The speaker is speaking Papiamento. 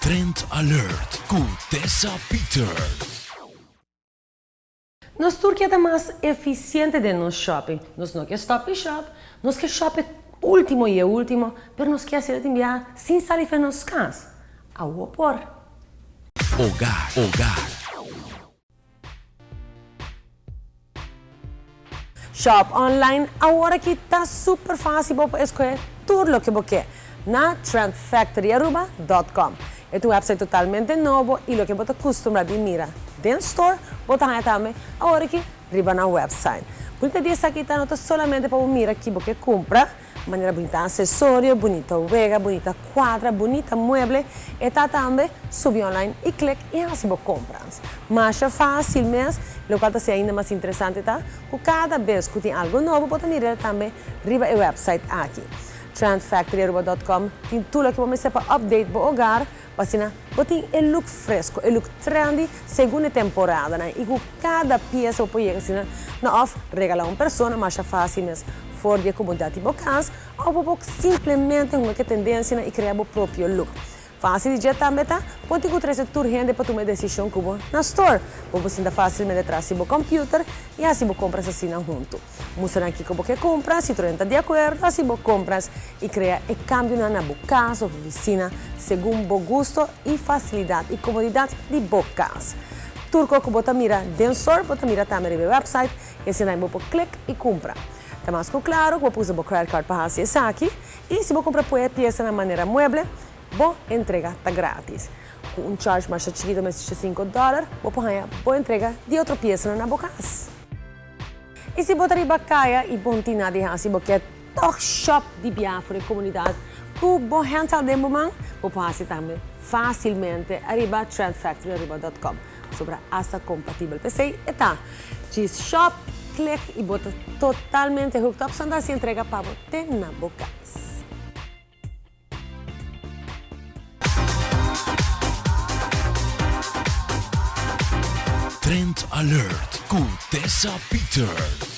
Trend Alert ku Tessa Peters. Nos tur ke ta mas efisiente den nos shopping. Nos no ke stop i shop, nos ke shop e ultimo i e ultimo, pero nos ke hasiel tin biaha sin sali fen nos kas. Awo por. Hogar, hogar. Shop online aworaki ta super fácil bo por escoge tur loke bo ke na trendfactoryaruba dot com. E ta un website totalmente nobo y loke bo ta custumbra di mira den store bo ta haña tambe aworaki riba nan website. Bunita di esaki ta no ta solamente pa bo mira ki bo ke cumpra, Manera bunita asesorio, bunita wega, bunita kuadra, bunita mueble, e ta tambe subi online i klik i hasi bo kompras. Masha fásil mes, lokual ta hasi ainda mas interesante ta ku kada bes ku tin algu nobo bo ta mira el tambe riba e wèpsait aki. Trendfactoryaruba dòt kòm tin tur loke bo mester pa update bo ogar pa asina bo tin e look fresco, e look trendy segun e temporadanan i ku kada piesa bo por yega asina na òf regalá un persona masha fásil mes For di e komunidat di bo kas òf bo por simplemente hunga ku e tendensianan i krea bo propio look. Fásil di dje tambe ta bo tin ku trese tur hende pa tuma e desishon ku bo na store. Bo por sinta fásilmente tras di bo kòmpiuter i hasi bo kompras asina huntu. Mustra nan kiko bo ke kumpra, si tur hende ta di akuerdo hasi bo kompras i krea e kambionan na bo kas òf ofisina segun bo gusto i fasilidat i komodidat di bo kas. Tur kos ku bo ta mira den store bo ta mira tambe riba e wèpsait I asina bo por klik i kumpra. Ta mas ku klaru ku bo por usa bo credit card pa hasi esaki i si bo kumpra pue piesa na manera mueble, bo entrega ta gratis. Ku un charge masha chikitu mes di sinku dòler, bo por haña bo entrega di otro piesanan na bo kas. I si bo ta riba kaya i bo no tin nada di hasi, bo ke tòg shòp di biaha for e komunidat ku bo handheld den bo man, bo por hasi tambe fásilmente ariba trendfactoryaruba dòt kòm. Pasobra asta kompatibel. P'esei e ta djis shop, klik i bo ta totalmente hooked up son ta hasi entrega pa bo te na bo kas. Trend Alert ku Tessa Peters.